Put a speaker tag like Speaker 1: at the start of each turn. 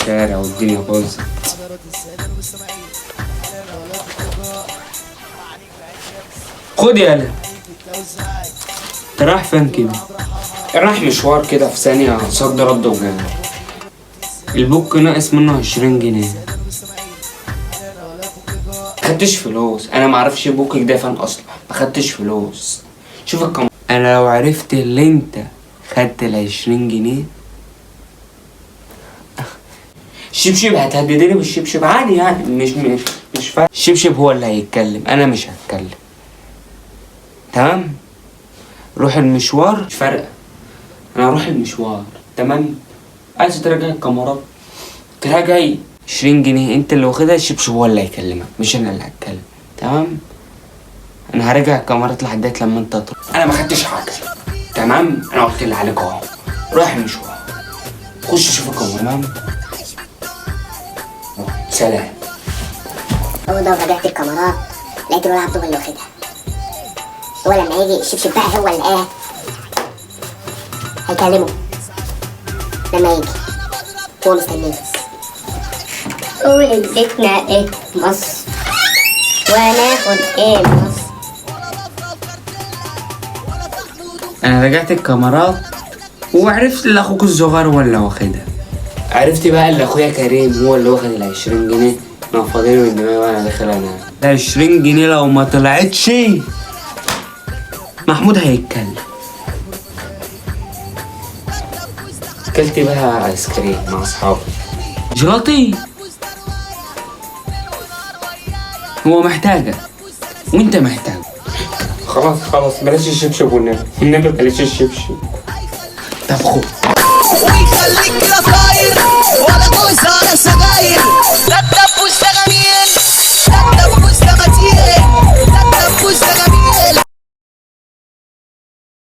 Speaker 1: الشارع والدنيا باظت. خد يالا. انت رايح فين كده؟ رايح مشوار كده في ثانية صد رد وجاي. البوك ناقص منه 20 جنيه. خدتش فلوس، انا معرفش بوكك ده فين اصلا، ما خدتش فلوس. شوف الكم. انا لو عرفت اللي انت خدت ال 20 جنيه الشبشب هتهددني بالشبشب عادي يعني، مش فارق. الشبشب هو اللي هيتكلم، انا مش هتكلم. تمام؟ روح المشوار مش فارقه، انا هروح المشوار. تمام؟ عايز تراجع الكاميرات؟ تراجعي 20 جنيه انت اللي واخدها، الشبشب هو اللي هيكلمك مش انا اللي هتكلم. تمام؟ انا هراجع الكاميرات لحد لما انت تروح. انا ما خدتش حاجة. تمام؟ انا قلت اللي عليك اهو، روح المشوار، خش شوف الكاميرا. تمام؟ سلام.
Speaker 2: اوضة وراجعت الكاميرات، لقيت الولد عبده هو اللي واخدها. هو لما يجي الشبشب بقى هو اللي ايه هيكلمه لما يجي، هو مستنيه. قول اديتنا ايه مصر وناخد ايه مصر.
Speaker 1: انا رجعت الكاميرات وعرفت اللي اخوك الصغير هو اللي واخدها. عرفت بقى اللي اخويا كريم هو اللي واخد ال 20 جنيه. نفضيني من دماغي وانا داخل انا. ال 20 جنيه لو ما طلعتش محمود هيتكلم. اكلت بقى ايس كريم مع اصحابي. جيلاتي هو محتاجك وانت محتاج. خلاص خلاص بلاش الشبشب والنبي، والنبي بلاش الشبشب. طب خد.
Speaker 3: ويخليك كده.